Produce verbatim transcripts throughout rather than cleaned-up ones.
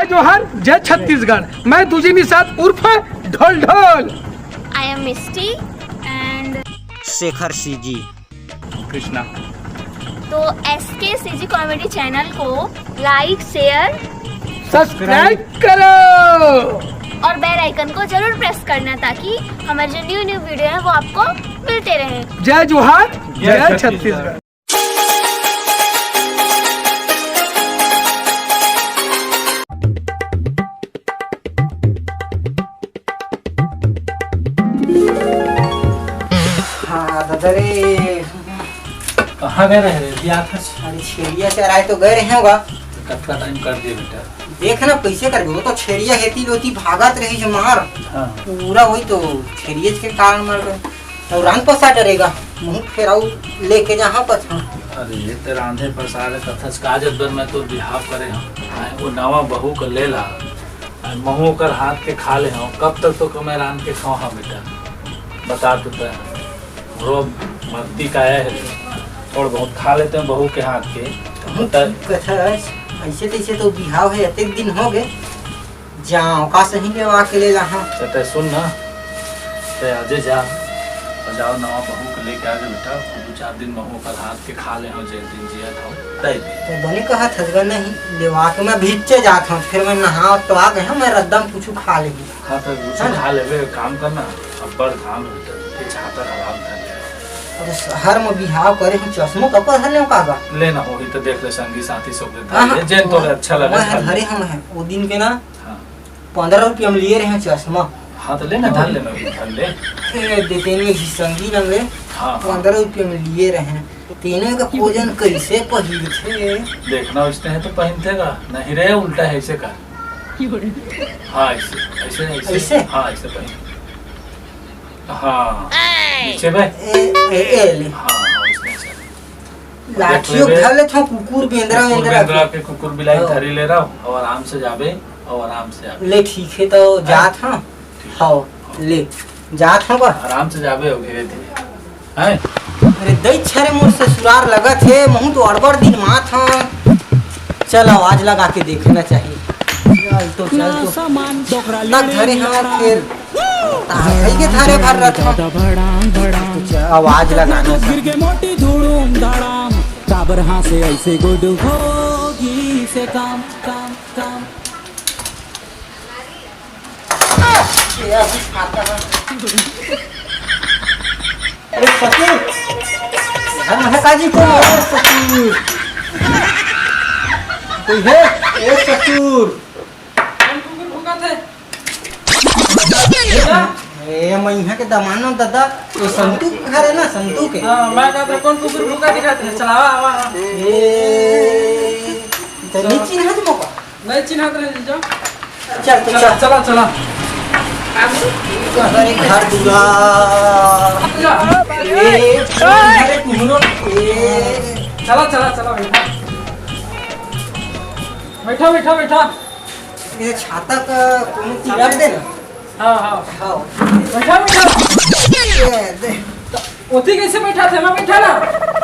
जोहार, जय छत्तीसगढ़। मैं तुझे निषाद उर्फ ढोल ढोल। I am Misty and Shekhar CG. Krishna. तो एस के सी जी कॉमेडी चैनल को लाइक, शेयर सब्सक्राइब करो। और बेल आइकन को जरूर प्रेस करना, ताकि हमारे जो न्यू न्यू वीडियो है, वो आपको मिलते रहे। जय जोहार, जय जय छत्तीसगढ़। छत्तीसगढ़। हाँ दादा रे। कहाँ गए रहे रे? अभी आत हस। अरे छेरिया चराए तो गए रहे होगा। तो कतका टाइम कर दिए बेटा? देख ना कैसे करबे, वो तो छेरिया हेती लोती भागत रही जो मार। हाँ। पूरा वही तो छेरियच के कारण मर गए। और रान पसा डरेगा, मुंह फेराऊ लेके जहाँ पछा। अरे ये तो रांधे पसा ले कथस का जब मैं तो बिहाव करे हूँ। आए वो नवा बहू को ले ला। महू ओकर हाथ के खा ले हव, कब तक तो मैं रांध के खाऊं? हाँ बेटा, बता तू तो। हमरो मर्दी का आया है, थोड़ बहुत खा लेते हैं बहू के हाथ के। हम होता है। ठीक कथस, ऐसे तैसे तो बिहाव है, अतेक दिन हो गए, जाओ का सही लेवा के ले ला। हाँ। तो तै सुन ना, तै आजे जा, और जाओ नवा बहू को लेके आ जा बेटा, दो चार दिन महू ओकर हाथ के खा ले हव, जे दिन जिया था, तै भी। तो बने कहा थस गा, नहीं लेवा के मैं भीचे जात हूँ, फिर मैं नहा तो आ गए हूँ, मैं रद्दा म कुछ खा लेगी। हाँ, तो कुछ है ना? खा लेबे, काम करना, अब्बड़ घाम होता, ये छाता खराब कर ले। अब शहर में बिहाव करे हूँ, चश्मो कब धर ले का बा? लेना होही तो देख ले, संगी साथी सब ले हाँ, धर ले, हाँ, जेन तोरे अच्छा लगे, मैं धर ले। धरे हम हैं, वो दिन के ना, हाँ। पंद्रह रुपया में लिए रहे चश्मा। हाँ, तो ले ना, धर ले, मैं भी धर ले। ए, दे, तेने भी संगी ना वे, हाँ, हाँ। पंद्रह रुपया में लिए रहे। तेने का भोजन कैसे पहिरथे? देखना, उसने है तो पहनते का, नहीं रे, उल्टा है ऐसे का। हाँ, ऐसे, ऐसे, ऐसे। ऐसे? हाँ, ऐसे पहन। हाँ, नीचे बे। ए, ए, ए, ले। हाँ, हाँ, उसने ऐसे। लाठियो देख लेबे। धर लेत हूँ, कुकुर बेंदरा कुकुर वेंदरा बेंदरा के। के कुकुर बिलाई हाँ। धरी ले रहा हूँ, और आराम से जाबे, और आराम से आबे। ले ठीक है, तो हाँ। जात हाँ। ठीक। हाँ, ले, जात हाँ बा। आराम से जाबे हो धीरे धीरे। हैं? अरे दई छरे मोर ससुरार लगत हे, महू तो अड़बड़ दिन मात हाँ। चल आवाज लगा के देखना चाहिए। चल तो, चल तो। ना सामान डोकरा ना धरे हाँ, फिर तार खाई के थारे भर रथ। तो च-, आवाज लगाना था। गिर के मोटी धूड़ूम धाड़ाम, काबर हाँ से ऐसे गुड होगी से काम, काम, काम। ये अभी खाता है। अरे ससुर, घर में है काजी कोई? अरे ससुर, कोई है? ए ससुर। कौन कुकुर भूकत है? ए, मैं यहाँ के दमानो दादा, वो संतू के घर है ना, संतू के। हाँ, मैं कहता कौन कुकुर भूका दिखाते हैं, चलावा, आवा, आवा। ए, तो नहीं चिन्हत मोका? नहीं चिन्हत रहे जीजा। चल, तो चला, चल। चला, चला। अरे घर दुआर। जा। ए, अरे कुहरो, ए। चला, चला, चला, बैठा। बैठा, बैठा, बैठा। ये छाता का कोनो तीर रख दे ना। हाँ, हाँ। हाँ। बैठा, बैठा। ये दे। ओती कैसे बैठा थे? मैं बैठा ना।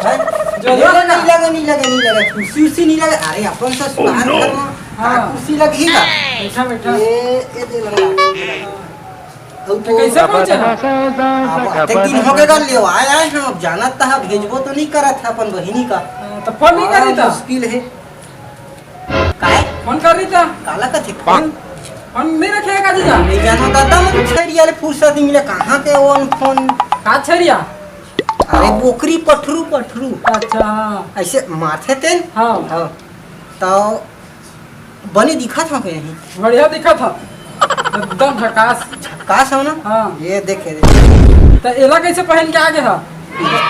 हैं? जो नहीं, जो नहीं लगा, नहीं लगा, नहीं लगा। कुर्सी उर्सी नहीं लगा। अरे, अपन से सुधार करना। हाँ। कुर्सी लगी ना। बैठा, बैठा। ये, ये दे लगा। तो कैसे पहुंचे ना? अब अतेक दिन हो गए, कर लियो। आय, आय, हम अब जानत था, भेजबो तो नहीं करत है अपन बहिनी का। हाँ, तो फोन नहीं करी था? मुश्किल है। काय? फोन कर रही था? काला कथे फोन? फोन नहीं रखे का जीजा? नहीं जानो दादा, मैं छेरिया ले फुर्सत नहीं मिले, कहाँ के वो फोन? का छेरिया? अरे बोकरी पठरू, पठरू। अच्छा, हाँ। ऐसे माथे तेन? हाँ। हाँ। तो बने दिखा था कहीं? बढ़िया दिखा था। एकदम झकास। झकास हो ना? हाँ। ये देखे, देखे। तो एला कैसे पहन के आ गया?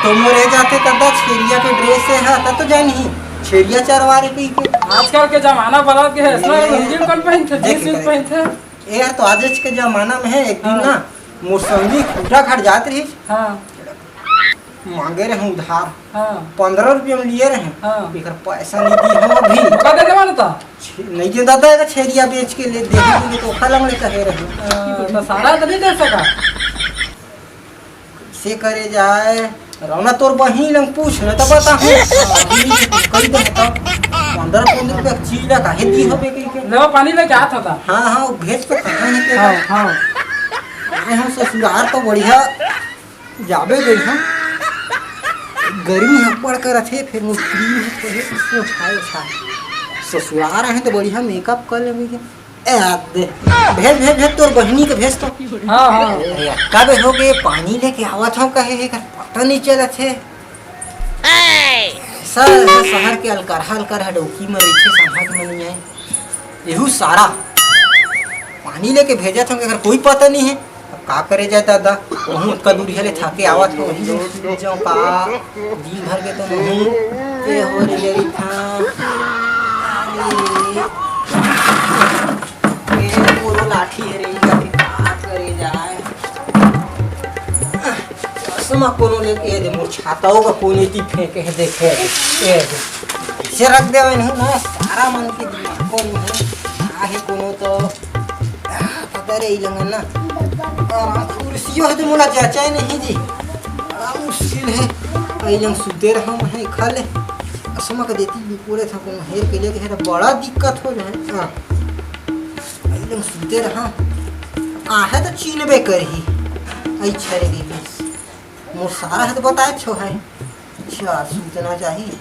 तो मोरे जाते तब छेरिया के ड्रेस से है, तब तो जानी ही। छेरिया चरवा रे कहीं के। आजकल के जमाना बदल के है, ऐसा ये लुंगी कौन पहनते, देख, जींस वींस देख। पहनते? ए यार, तो आज के जमाना में है, एक दिन हाँ। ना, मोर संगी खूटा घाट जात रही। हाँ। मांगे रहे उधार। हाँ। पंद्रह रुपया में लिए रहे। हाँ। एकर पैसा नहीं दी हम अभी। का दे देवा ना तो? छे-, नहीं दे दादा, एकर छेरिया बेच के ले दे देंगे तो ओखा लंगड़े कहे रहे। हाँ, तो सारा तो नहीं दे सका। से करे जाए, रौना तोर बहिन लंग पूछ न, तब बता। कही दे तो, पंद्रह पंद्रह रुपया चीज ला काहे दी हबे कही के? लेवा पानी लेके आत होता। हाँ, हाँ, वो भेज तो कहाँ है तेरा? हाँ, हाँ। आए हम ससुरार तो बढ़िया जाबे गई हम। गर्मी अब्बड़ करत हे, फिर मुश्किल है थोड़े उसको उठाए उठाए। ससुरार आए तो बढ़िया मेकअप कर लेंगे। ए, आ दे। भेज, भेज, भेज, तोर बहिनी के भेज तो। हाँ, हाँ। ए, कब हो गए, पानी लेके आवत हूँ कहे है, कर पता नहीं चलत है। ऐसा, ऐसा शहर के अलकरहा, अलकरहा डौकी में रहिथे, समझ में नहीं आए। एहू सारा पानी लेके भेजत हूँ, अगर कोई पता नहीं है, अब का करे जाए दादा? वहूँ ओतका दूरिहा ले थाके आवत हो, वही में सूत जाऊँ का? दिन भर के तो नहीं। ए हो रे रे था। अरे, ए मोरो लाठी है रे, इनका भी का करे जाए? चश्मा कोनो लेके, ए दे, मोर छाताओ का कोने की फेंके है, देखे, ए दे। इसे रख दे, नहीं ना, सारा मन के दिमाग को नहीं है। आहे कोनो तो पता रे, ई लंगन ना। आ, कुर्सियों है तो मोला जचाए नहीं जी। बड़ा मुश्किल है। ई लंग सुते रहा, मैं खा ले। असमा के देती भी पूरे था, कोनो हेर के लेके है तो बड़ा दिक्कत हो जाए। हाँ। ई लंग सुते रहा। आहे तो चीनबे करही। आई छरे के बीस। मोर सारा है तो बताए छो है। अच्छा, सूतना चाहिए।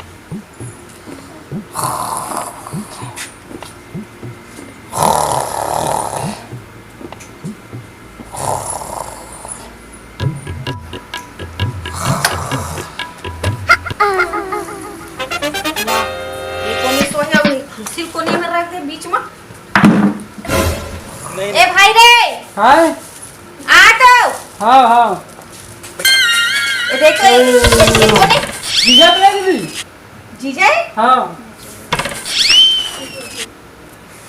ये कोने सोया हुई, कुर्सी कोने में रख दे बीच में। ए भाई रे, हाँ? आ तो। हाँ, हाँ। ये देखो, ये कोने। जीजा तो है दीदी। जीजा है? हाँ।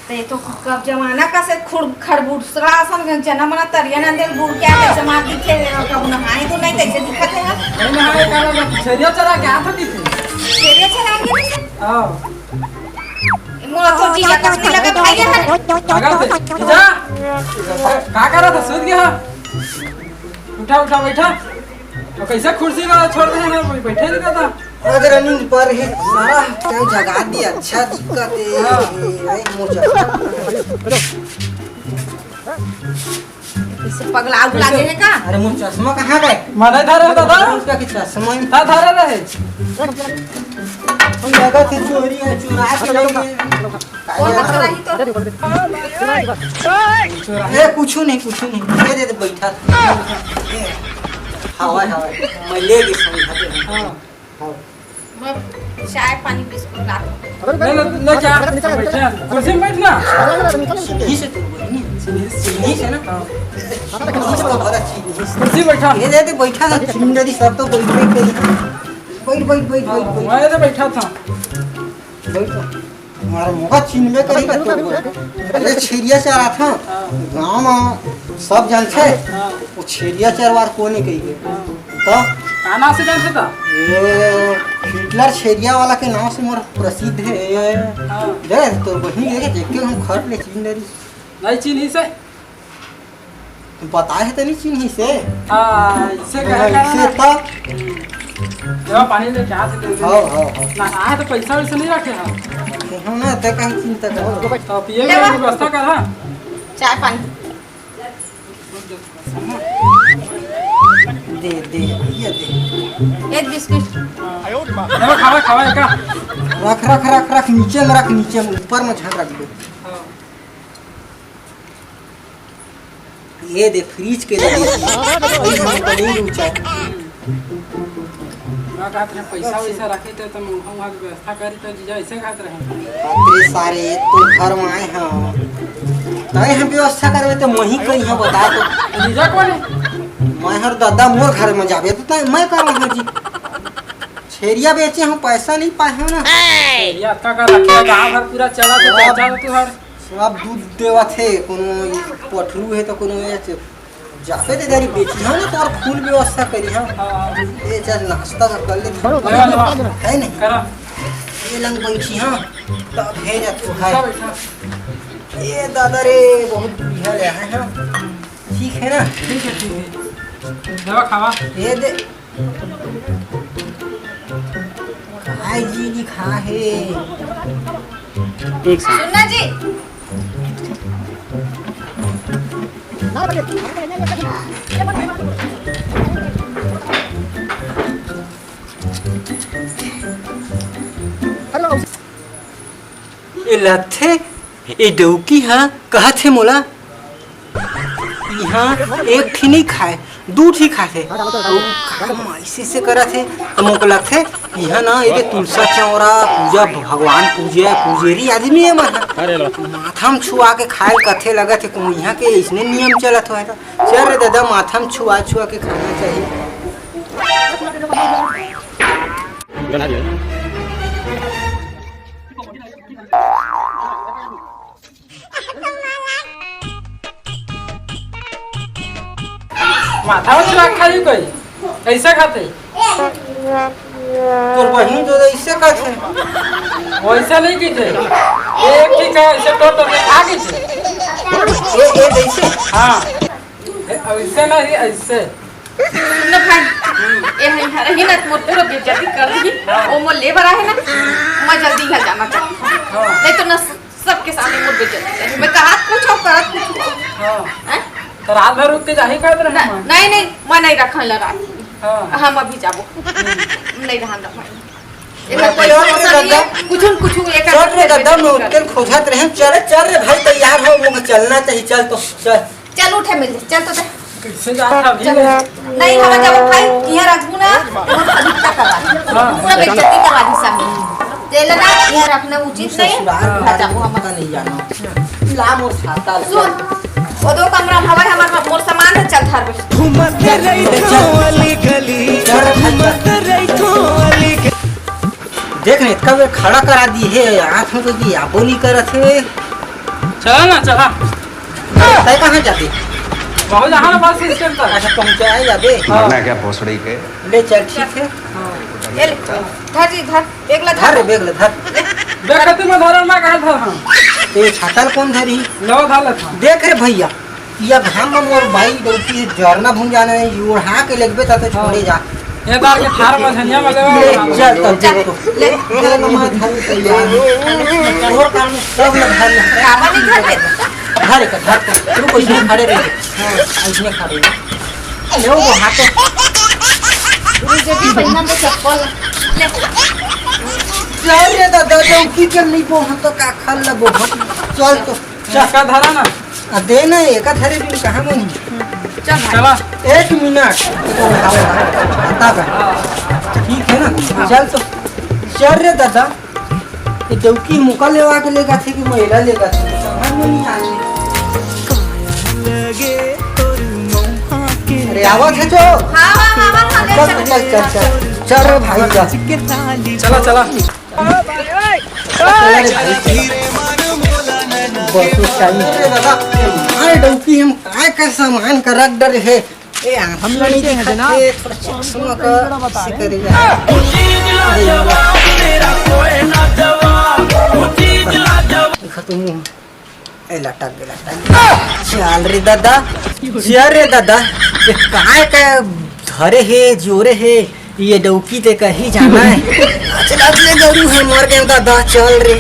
ते तो कब जमाना का से खुर-, खरबूसरा असन जना मना तरिया ना देल बुड़ के आके जमा दिखे, कब नहाए तो नहीं, कैसे दिखत है? नहीं नहाए, काला ना, छेरिया चरा के हाथ दिखे। छेरिया चरा के दिखे? हाँ। मोला तो जीजा कस नहीं लगा भाई है। अगर से, जीजा, का करत है, सूत गया? उठा, उठा, बैठा। तो कैसे कुर्सी का छोड़ दे हैं, कोई बैठे नहीं था। अगर नींद पर ही सारा क्या जगा दिया, अच्छा दिक्कत है। हाँ। आई मोर चश्मा। इसे पगला उगला गए है का? अरे मोर चश्मा कहाँ गए? मने धरे दादा। उसका के चश्मा ही था, धरे रहे। हम लगा थे चोरी है, चुरा के ले गए। कौन पकड़ा ही तो? ए, कुछ नहीं, कुछ नहीं। ये दे दे, बैठा। हवा, हवा। मैं ले गई समझा के। हाँ। हाँ। मैं चाय पानी बिस्कुट ला दूँ। नहीं, नहीं, नहीं, क्या? बैठा। कुर्सी में बैठ ना। यहीं से तो, यहीं से, यहीं से ना। हाँ। कुर्सी में बैठा। ये दे दे, बैठा ना, चिंदरी सब तो बैठ, बैठ, बैठ। बैठ, बैठ, बैठ, बैठ, बैठ। मैं तो बैठा था। बैठ। हमारा मोगा चिन्हबे करी का तोर बर। अरे छेरिया चरात हँव। हाँ। गाँव में सब जानथे। हाँ। वो छेरिया चरवार कोने कही के। हाँ। तो का नाम से जानथे त? ये हिटलर छेरिया वाला के नाम से मोर प्रसिद्ध है। हाँ। देख तोर बहिनी देखे, देख के हम खट ले चिन्ह डरी। नहीं चिन्ही से। बताए हे त नहीं चिन्ही से। हाँ, इसे हाँ, कहे का इसे ना? तो। हम्म। देवा पानी ले क्या से दे दे? हाँ, हाँ, हाँ। ना, आए तो पैसा वैसा नहीं रखे हैं। हम ना, ते कहीं चिंता करो। तो पिए के व्यवस्था कर, हाँ। चाय पानी। दे, दे, ये दे। एक बिस्किट। देवा खावा, खावा, एका। रख, रख, रख, रख, नीचे में रख, नीचे में, ऊपर में झन रख दे। हाँ। ये दे, फ्रिज के लिए देसी। वही हम पनीर ऊंचा। का कहत रहे, पैसा वैसा रखे थे तो मंगवा वहाँ की व्यवस्था करी तो जीजा ऐसे कहत रहे। अरे सारे, तो घर में आए हैं। नहीं हम व्यवस्था करबे तो मही कही है, बता तो। जीजा कौन है? मैं हर दादा मोर घर में जाबे तो तय मैं करूँगा जी। छेरिया बेचे हूँ, पैसा नहीं पाए हो ना। छेरिया का का रखे, गाँव भर पूरा चला तो अब चला तू हर। सब दूध देवत हे, कोनो पठरू हे त कोनो ये च-, जाबे ते दारी बेची हम ना, तोर फूल व्यवस्था करी हम। हाँ, हाँ। ये चल नाश्ता सब कर ले। बड़ो, बड़ो, बड़ो। है नहीं? करा। ये लंग बैठी हम, तब है ना तू है। बैठा, बैठा। ये दादा रे, बहुत बढ़िया ले आए हैं। ठीक है ना? ठीक है, ठीक है। दवा खावा। ये दे। खाए जी, जी, खा हे। एक साथ। सुनना जी, ए लथे, ए डौकी ह कहत हे मोला, इहाँ एक ठी नइ खाय, दू ठी खाथे। अउ काम अइसे से करत हे, त मोके लगथे, इहाँ न एदे तुलसा चौरा पूजा, भगवान पूजा, पुजेरी आदमी हे मन ह। माथा म छुआ के खाय ल कथे लगत हे, कहूँ इहाँ के अइसने नियम चलत होय त। चल रे ददा, माथा म छुआ छुआ के खाना चाही। माथा उठा खाई कोई, ऐसे खाते। तोर बहिनी तो ऐसे खाते। वैसे नहीं कीजिए। एक ही का ऐसे टोट टोट के खा कीजिए। ये, ये जैसे? हाँ। ए, ऐसे नहीं, ऐसे। सुन ना भाई, ए हई हर ही ना मोर पूरा बेइज्जती कर दी। हाँ। वो मोर लेबर आहे ना, मैं जल्दी घर जाना चाहती हूँ। हाँ। नहीं तो ना सबके सामने मोर बेइज्जती करे। मैं कहा कुछ और करत कुछ और। हाँ। हैं? तो रात भर रुक के जाही कहत रहे ना, हम। नहीं, नहीं, मैं नहीं रखन ला रात। हाँ। हम अभी जाबो। नहीं रहन दा भाई। एकर कोई समस्या नहीं है। कुछ न कुछ एकर चल रे दादा, मैं उठ के खोजत रहे। चल, चल रे भाई, तैयार हो, मुझे चलना चाहिए। चल तो, चल। चल उठे मिल, चल तो दे। कैसे जात हव चल। अभी? नहीं, हम जब भाई यहाँ रखबू ना, तो हम अधिकता करवा दी। हाँ। पूरा बेइज्जती करवा दी सामने। तेल ना, यहाँ रखना उचित नहीं। ससुराल घर जाबो हम। पता नहीं जाना। ला मोर छाता ले। सुन, वो दो कमरा में हवा है, हमार, मोर सामान है, चल थार बस। घूमत रही चल। वाली गली, चल, चल। घूमत रही वाली गली। देख ना, इतना बेर खड़ा करा दी है, हाथ में तो ये आबो नहीं करत है। चला ना, चला। तय कहाँ जाते? बहुत जहाँ ना बस स्टैंड तक। अच्छा, पहुँचा है जाते? हाँ। मरना है क्या भोसड़ी के? ले चल, ठीक है। हाँ। ये ले, धर जी, धर, बैग ला धर रे, धर। बैग ला धर। बैग कति में धरल ना, कहाँ धर, हाँ। तो ये छाता ल कौन धरी? लो, धर ले था। देख रे भैया, ये घाम में मोर बाई डौकी जरना भूंजाना है, ये ओढ़ा के लगबे ता तो छोड़े जा। ये बार के थार मझनिया में लेवा ले, वाला। चल, तब देख तो। ले। दे नमः धन तैयार। तोर काम सब न धन। काबा नहीं घर के? घर के, घर के। रुको, इसमें खड़े रहिए। हाँ, इसमें खड़े रहिए। ले वो हाथ। गुरु जी की बहिना तो चप्पल। ले। चल रे दादा, डौकी के नहीं बोहन तो का खा लेबो हम। चल तो। चक्का धरा ना। आ, दे ना, एक धरे बिन कहाँ बनी? चल भाई। चला। एक मिनट। आता का? ठीक है ना? चल तो। चल रे दादा। ये डौकी मुका लेवा के लेगा थे कि महिला लेगा थे? समझ में नहीं आती। अरे, आवाज है जो। हाँ, हाँ, हाँ, हाँ, हाँ, ले चल, चल। चल, चल, चल, चल। चल रे भाई, चल। चला, चला। बहुत टाइम है दादा। अरे डौकी हम काय का सामान का रख डरे है। ए, आप हम लोग नहीं लड़के हैं दिखाते, जना। थोड़ा चश्मा का बता रहे हैं। सिकरी का। देखो तुम। ए, लटक गया, लटक गया। चल रे दादा, चल रे दादा, ये काय का धरे है, जोरे है, ये डौकी ते कहीं जाना है। चल, अपने गरू है, मर गए दादा, चल रे।